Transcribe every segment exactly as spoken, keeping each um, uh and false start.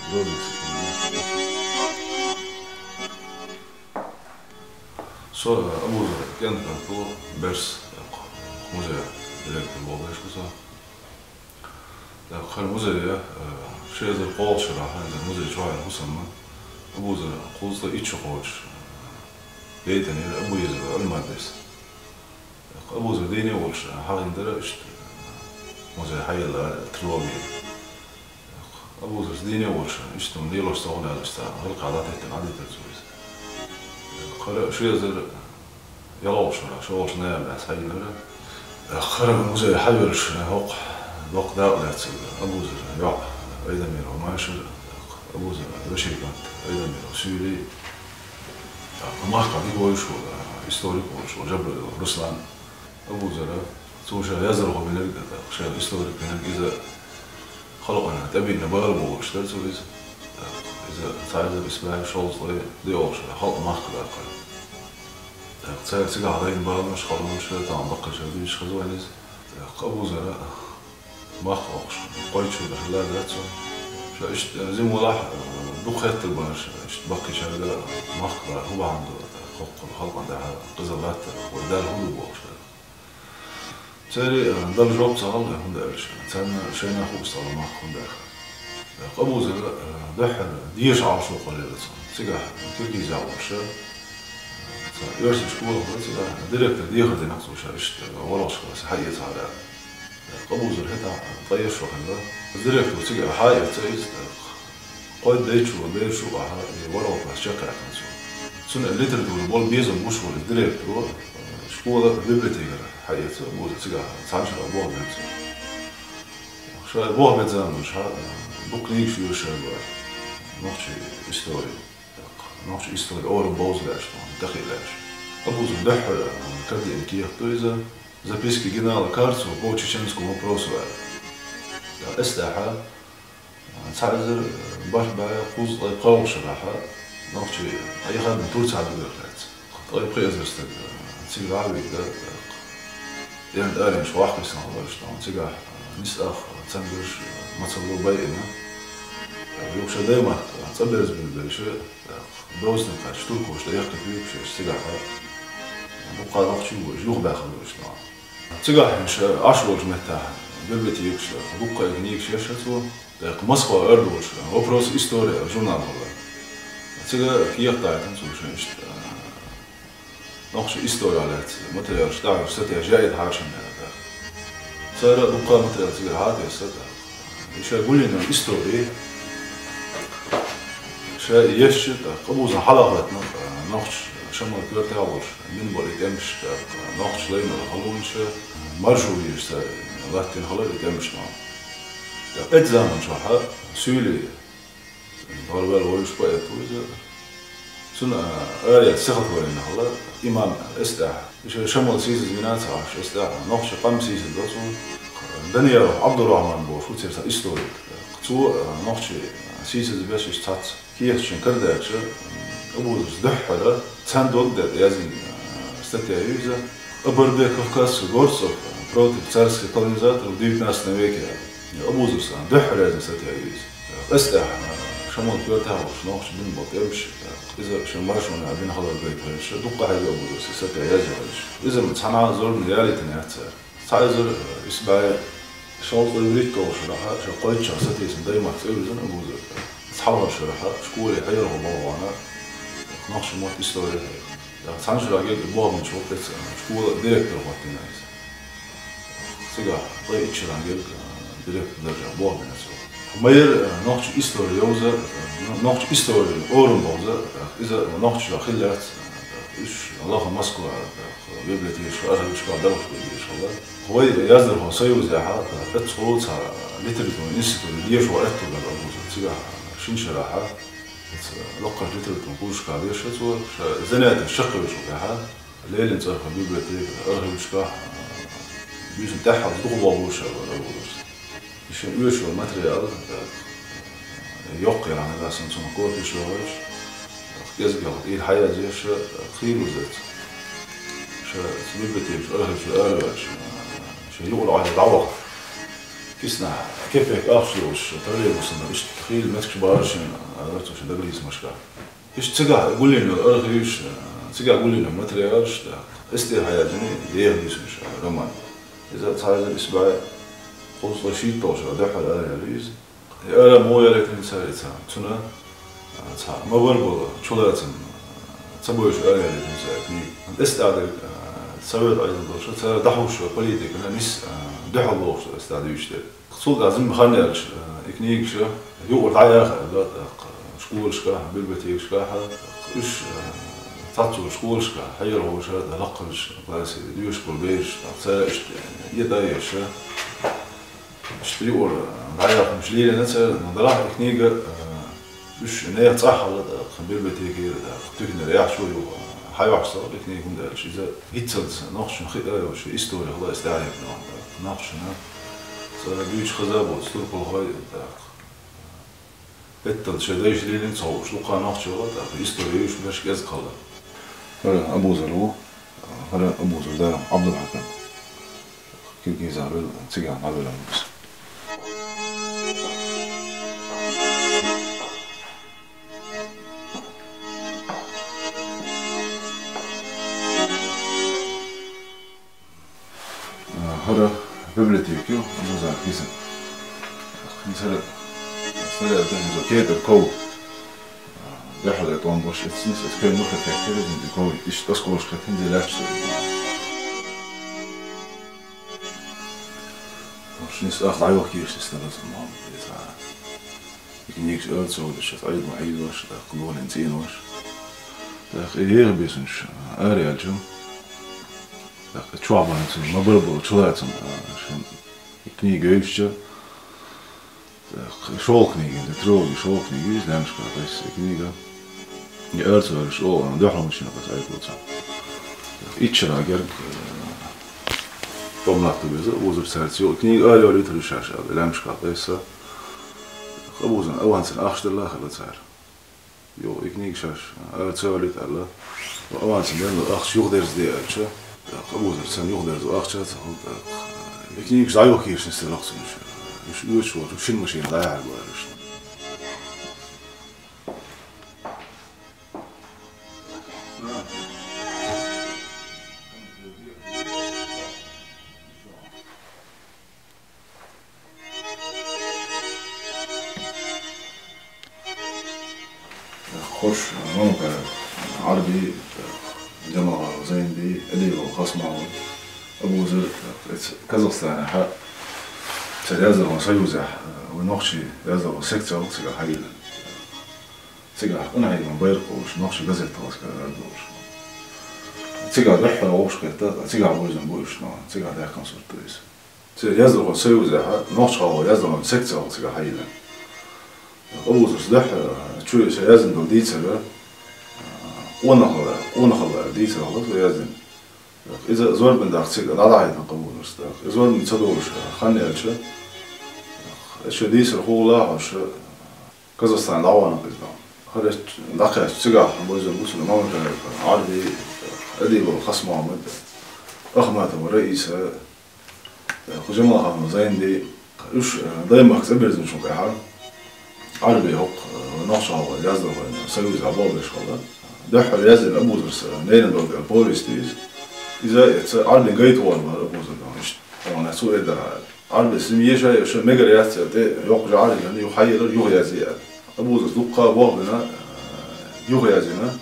Со Абузар КӀентӀар ву, Берс, музей директор волу вешан со. ТӀаккха хӀара музей, э, ши эзар кхоалгӀачу шарахь, хӀара музей чохь яра хӀусамна, Абузар кхузткъе итт шо кхочуш, э, яйтина яра Абуезова Ӏилмадис. ТӀаккха Абузар дийне волуш, э, хьахийна дара иштта, э, музей хьаелла трилоги. ТӀаккха Абузарца дийне волуш, иштта хӀума лелош ца хуьлуш, цара гӀиллакхехь дӀатеттина, Ӏадитира цо иза. ТӀаккха хӀара ши эзар ялхолгӀачу шарахь, шолгӀачу ноябрехь хьайиллира. ТӀаккха хӀара музей хьайолуш, хӀокху доккха дакъа лаьцна Абузаран йоӀ Айдамиров Машар, тӀаккха Абузаран вешин кӀант Айдамиров Суьйли, тӀаккха махкахь дика вевзаш волу, историк волуш волу Джабраилов Руслан. Абузара, цо ша яздархо винарг а, тӀаккха ша историк винарг, иза халкъана тӀебеана бала бохуш дара цо иза. ТӀаккха иза цхьа эзар исс бӀе шовзткъе диъолгӀачу шарахь халкъ махка даккхара. ТӀаккха цара цигахь дайна баланаш, халонаш, тахана баккхийчара дуьйцуш хезна вайна иза. ТӀаккха Абузара мах воккхуш, кхойтта шо дара хилла дац цо. Ша иштта, э, зималахь, э, дукха хеттар бара ша, иштта баккхийчаьрга махка бара хӀун бахьана ду, хӀокху халкъана тӀехь къиза латтар, вай Далла хӀун ду бохуш дара. Церан, э, дала жоп ца хилла, хӀунда аьлча, царна шайна хууш ца хилла махка хӀун дахар. ТӀаккха Абузара, э, дуьххьара деша Ӏалашо кхоллаелира цунна. Цигахь Киргизехь волуш, э, цхьа оьрсийн школа хилла цигахь, директор дехар дина цо ша иштта, э, ворхӀалгӀачу классе хьаэцахьара. ТӀаккха Абузар хӀетахь ткъе итт шо хилла. Директор цигахь хьаэцна иза, тӀаккха кхойтта дай чу, бер чу а хьа, и ворхӀалгӀа класс чекхъяьккхина цо. Цуьнан литература болу безам гуш волу директоро, э, школа библиотекара хьаэцна Абузар цигахь, цхьана шарахь болх бина цо. Ша болх бечу заманчохь, э, дукха книгаш йоьшуш бара нохчийн истори. Нохчийн истори орам бовза лаьаш, тахе лаьаш. Абузаран дуьххьара, э, кара деана кехат ду иза, «Записки генерала Карцева по чеченскому вопросу» аьлла. Ткъа эс тӀехь, э, цхьа эзар, э, бархӀ бӀе кхузткъе пхоьалгӀачу шарахь, нохчий, э, и ханна Турцехь дуьгург лаьцна. Ткъе пхи эзар стаг, э, цига дӀа а вигна, э, эрна аренаш вахкхийсна хилла иштта, цигахь, э, нисдахар, э, цамгарш, э, мацалла байина. Э, юха шайн даймахка, э, цӀа берзабина берш, э, довзийтина кхаьчча, туркоша тӀеэккхийта вигна шаьш цигахь, э, дуккха нохчий ву, юхабаьхна бу иштта. Цигахь ша Ӏаш волчу меттехь, библиотекаш, э, дуккха а книгаш еш цо, тӀаккха Москва аьлла долуш, э, «Вопросы истории» журнал хилла. Цига кехат дайтина цо шайн иштта, э, нохчийн исторехь лаьцна материалаш тӀехь статьяш яийта хьаьрчина аьлла. Цара дуккха материал цигара хьатесна, и шайн гулйинарг истори, ша и ешча, тӀаккха Абузарна хьалахойтина, нохчаша Шамал коьртехь волуш, мина болу и тӀемаш, тӀаккха нохчаша лайнарг халонаш, маршо везаш цара латтийна хилла и тӀемаш. ТӀаккха оцу заманчохь Суьйли, Барвел вевзаш поэт ву иза. Цунна, а, арахь сихотворени хилла, имам эс тӀехь. Ша-, Шамал сийсаз вина ца Ӏаш, эс тӀехь нохчийн къам сийсаз до цо. Данияров Ӏабдуррахьман бохуш ву церан цхьа историк. Цо, а, нохчийн сийсаз беш иштта цхьацца кехаташна карадаьлча, Абузарца дуьххьара цхьаьна дог а даьтта яздина, а, статья ю иза. О борьбе кавказских горцев против царских колонизаторов в девятнадцатом веке. Абузарца дуьххьара яздина статья ю иза. Эс тӀехь, Шамал коьртехь волуш нохчаша бина болу тӀемаш, иза шен маршонехь бина хилар гайта хилча, дуккха хьайга Абузарца и статья язъян хилча. Иза цхьана а зорбане ялийтина яц цара. Цхьа эзар исс бӀе шовзткъе вуьрхӀитталгӀачу шарахь, ша кхойттачохь сатийсина даймахка цӀе вирзина Абузар. ЦхьалгӀачу шарахь школе хьехархо боху вахана, нохчийн мотт, истори хьехна. Цхьана шарахь герга болх бинчу ву кхетта школа директор хӀоттийна иза. Цигахь ткъе итт шарахь герга директор даржехь болх бина цо. Майра нохчийн истори йовза, нохчийн истори орам бовза, иза нохчаша хилла яц, уьш лаха Москва библиотекашка, архивашка белхаш бен дезаш хилла. Вай яздархойн союзехь, оццу цхьа литературный институт дешо аьтту дара Абузар цигахь шина шарахь. Оцу лакхарчу литературни кружка веша цо, ша занятеш чекхвечу тӀехь, леррина цӀарах библиотека, архивашкахь, а, буьйсанна тӀаьххьалц дукха бохуш а вара Абузарца. И шен оьшуш йолу материал, а, йоккха яхьана сан цунах копиш йохуьйтуш, а, кӀезиг йолу тӀера хьаязъеш, а, хийлазац. Ша оцу библиотекаш архивчуьра араваьлча, а, шен юкъара Ӏаьржа дӀавахара. Киснахь кепек ахча долуш, троллейбусана иштта хийла меттигаш бара шена, а, лартуша дагалийцамашка. Иштта цигахь гулйина йолу архиваш, а, цигахь гулйина йолу материалаш, тӀаккха эстехьа яздина, деха дийцинчу роман. Иза цхьа эзар исс бӀе кхузткъе шийтталгӀа шарахь дуьххьара араяьлла иза. И ара муха яьлла хилла цара и цхьа? Цуьнан, а, цхьа ма-барра болу чулацам, а, ца бевзаш араяьлла хилла цара книга. ТӀаьхьа дерг, а, совет Ӏедал долуш, цара дӀахьуш йолу политикана нис, а, дуьхьал бохуш ду аса дӀадуьйцуш дерг. Цул тӀаьхьа жимма хан яьлча, а, и книгаш юкъара дӀаяха аьлла, тӀаккха школашкахь, библиотекашкахь, уьш, а, цхьацца школашкахь хьехархоша, лакхарчу классе доьшуш болу бераш, тӀаккха цара иштта, а, и дӀаеша. Иштта юкъара дӀаяханаш лелийна цара, но делахь и книга, а, уьш нехан цӀахь хилла, тӀаккха библиотекера, тӀаккха туьканера яхьаш ю, а, хьайохьуш ца хуьлу и книга, хӀунда аьлча иза хӀинццалц нохчашна хиъна йолуш истори хилла, аса дӀахьехна, тӀаккха нохчашна цара дуьйцуш хаза боцу турпалхой, тӀаккха бетталла шайн дайша лелийна ца хууш, дукха нохчий хилла, тӀаккха истори юьйцуш берш кӀезиг хилла. ХӀара Абузар ву, хӀара Абузар да Ӏабдулхьаким. Киргизан вел цигахь дӀавелла ву иза. ХӀара библиотека ю, Абузар кисан. ХӀинца хӀара снаряд дан хӀинца кетар ков. Дуьхьал тӀом бош эцнис, эц кхин муха кхеттера, хӀинца ков, иштта осколаш кхетта хӀинца лаьтташ. Шуьнца ах дӀайохкийша стага ца ма хьо, иза. И книгаш ара ца волуш, аса Ӏедал хьийзош, тӀаккха лолин цӀенош. ТӀаккха и еха бисинчу ара яьлча, тӀаккха чохь бахана цуьнан ма-барра болу чулацам, а, шен и книга вевзча, тӀаккха шолгӀа книга, тӀе трилоги шолгӀа книга, иза лаьмнашкахь кхайсса и книга. И ара ца ваьллачу чӀогӀа дуьхьал машина кхайса Ӏедалца. Итт шарахь герга, э, тӀом латто беза, Абузар цаьрца йо, книга ара йолуьйтур ю шаьш аьлла, лаьмнашкахь кхайсса. Абузарна авансана ахча делла а хилла цара. Йо, и книга шаьш ара ца валийта аьлла. Авансана делла ахча юхадерзаде аьлча, тӀаккха Абузарца юхадерзо ахча а ца хуьлу, тӀаккха и книгаш дӀайохкийша нисделла цуьнан. Уьш оьцуш волчу шина машина дӀаяхьар бара уьш. Хорш Мамакаев Ӏарби, Джамалханов Зайнди, Эдилов Хасмаев, Абузар, эца Казахстанехь цара яздархойн союзехь, вайн нохчийн яздархойн секци хилла цигахь хьайиллина. Цигахь къинхьегаман байракх а хилла, нохчийн газеталлашкара долуш. Цигахь дуьххьара вовшахкхетта, цигахь вевзина бу уьш, но цигахь даьккхина сурт ду иза. Церан яздархойн союзехь нохчийн хьалха яздархойн секци хилла цигахь хьайиллина. Абузарс дуьххьара чу ша яздина долу дийцар, къонахалла, къонахалла дийцар хилла цо яздина. Иза зорбан даха цига дӀадахьийтина Абузарс. И зорбан ца долуш хан яьлча, ша дийцар хӀугӀа лахьош, Казахстане дӀавахана иза. ХӀара дӀакхаьчча цигахь вевзина бу цуьнан Мамакаев Ӏарби, Эдилов Хасмохьмад, Ахматова Раиса, кху Джамалханов Зайнди, уьш, э, Даймахка цӀа бирзинчул тӀаьхьа Ӏарби хӀокху, э, нохчийн хьалха яздархойн союзехь болх беш хилла. Дуьххьара яздина Абузарс, э, «Неран дог» аьлла повесть ю иза. Иза эца Ӏарбин гайта вахана вара Абузар, иштта. Хьуна цо эр дара. Ӏарбис йиша а йо, ша мегар яц аьлла, тӀе йоккха жӀар а йиллина, юха хьаелира, юха язъе аьлла. Абузарс дуккха а болх бина, э, юха язйина.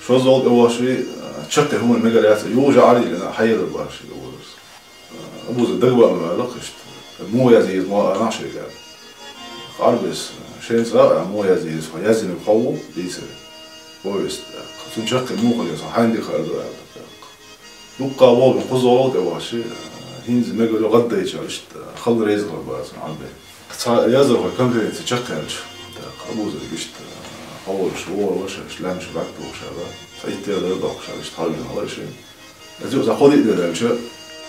ШозлагӀа тӀе вахча, э, чаккхе хӀуманна мегар яц аьлла, юха жӀар а йиллина, хьаелира бара шега Абузарс. Абузар дагабаам ваьлла иштта. Муха язъе иза ма аьлла шайга. Ӏарбис, шен цкъа а муха язъе иза, хьо яздинарг хьо ву, дийцира. Повесть, цуьнан чаккхе муха еза, хьайна дика хаа ду аьлла. Дуккха а вогӀу кхуза гӀолла тӀе вахча, хӀинца мегар ю гӀаддайча иштта, хала реза хила бацахь Ӏарби. Цхьа яздархойн конференци чекхъяьлча, тӀаккха Абузарга иштта, хьо волуш, вогӀур вара ша, иштта лаьмнаш бӀаьрг тухуш ара, цхьа иттех дар доккхуш ара, иштта хьалвина хилла шен. Иза юкъа цхьа кхо-диъ де даьлча,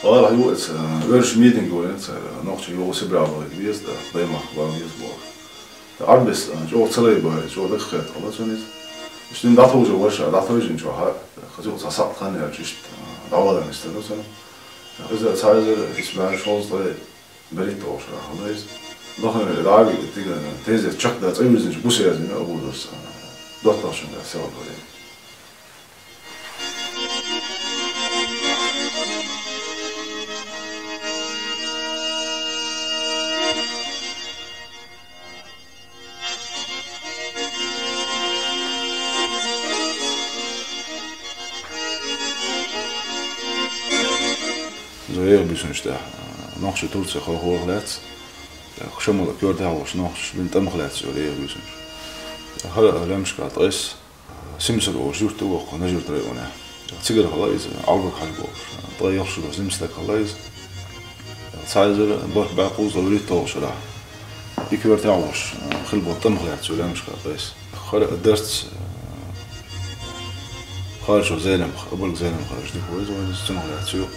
гӀалахь ю эца, оьрсаша митинг йолийна цара, нохчий юха Сибре бахийта веза, тӀаккха Даймахка бан веза бохуш. Ткъа Ӏарбис чӀогӀа ца лай бахара, чӀогӀа дагахь хетта хилла цунна иза. Иштта дӀатовжа вара ша, дӀатовжийна чохь, тӀаккха иза юкъа цхьа сахьт хан яьлча иштта, дӀавала нисдина цунна. Иза цхьа эзар исс бӀе шовзткъе БерхӀитта вовшахтоахаш хилла из. Лахара дӀавига тига тезет чакхдаь цӀавирзинчу буса яздина Абузас, доттагӀчунга сел валийна. Иза еха буьйсанаш тӀехь, нохчий Турце хала хьалха лаьцна, тӀаккха Шамала коьртехь волуш нохчаша бина тӀамах лаьцна иза еха буьйсанаш. ХӀара лаьмнашкахь ткъес Симсар олуш юрт ду воккха Нажи-Юртан районехь. Цигара хилла иза, Ӏалбарг-Хьаьжа бохуш, ткъе ялх шо долуш жима стаг хилла иза. Цхьа эзар бархӀ бӀе кхузткъе вуьрхӀитталгӀачу шарахь и коьртехь волуш хилла болу тӀамах лаьцна цу лаьмнашкахь ткъес. ХӀара Дарц Харжов Зелимха, Абалг Зелимхарчу дика ву иза вайна, цунах лаьцна ю.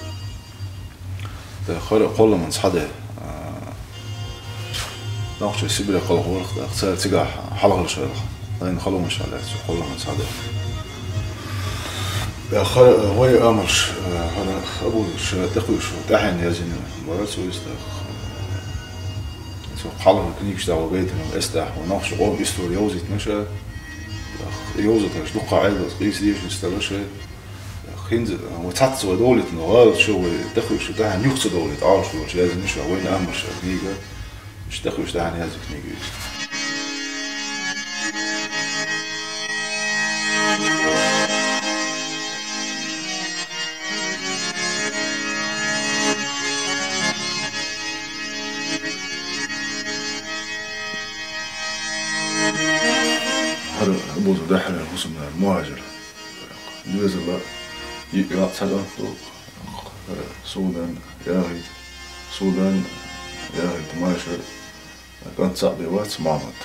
ТӀаккха хӀара кхолламан цхьаде, нохчий Сибре кхалхорах, тӀаккха цара цигахь хьалхара шарахь, лайна халонаш лаьцна ю кхолламан цхьаде. ТӀаккха хӀара вай амалш, хӀара Абузас ша тӀекхуьуш тӀаьхьенна яздина бара цо иза, тӀаккха цо хьалхара книгаш тӀехь вай гайтина, эс тӀехь вай нохчий къоман истори йовзийтина ша, тӀаккха йовзийтарш дуккха Ӏедалца къийса дезаш нисдара ша. ХӀинца вай цхьацца вай довлийтина гӀалат шу вай тӀекхуьуш тӀаьхьенна юха ца довлийта Ӏалашо йолуш яздина ша вайна амалш книга. Иштта тӀекхуьуш тӀаьхьенна яздина книга ю иза. ХӀара Абуза дуьххьара хӀусамнана мухӀажар. Доьзала йиъ йоӀ, цхьа кӀант ду. Судан яхийта, Судан яхийта Машар, кӀант цхьаъ бен вац Мохьмад.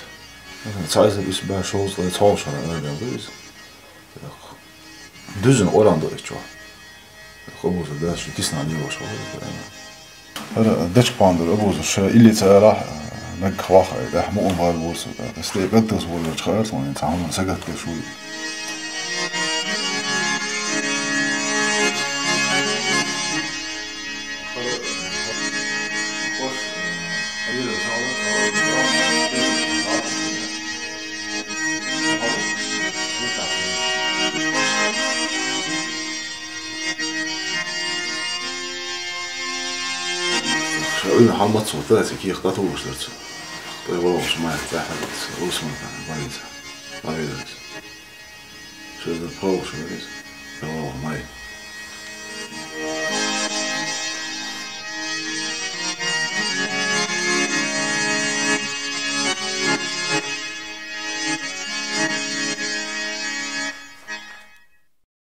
Цхьа эзар исс бӀе шовзткъе цхьолгӀачу шарахь арадевлла ду иза. Дуьззина Къуръан ду иза чохь. Абуза дас ши киснан йолуш вара. ХӀара дечка пхьан дара Абуза ша илли ца алахь, наггахь ваха, тӀехь мукъам бара бусу, тӀе бегдас волчу хаьрца вайн цхьа хӀуманна сагатдеш вуй. Ша уьйна хьалмаца ву, тӀе аса кехат дӀатухуш дара цо. ТӀе вогӀуш ма яц, тӀаьхьа дара цо, Усман-хан, вайза. Вайза. Шезар пхьовш вайза. ТӀе вогӀу май.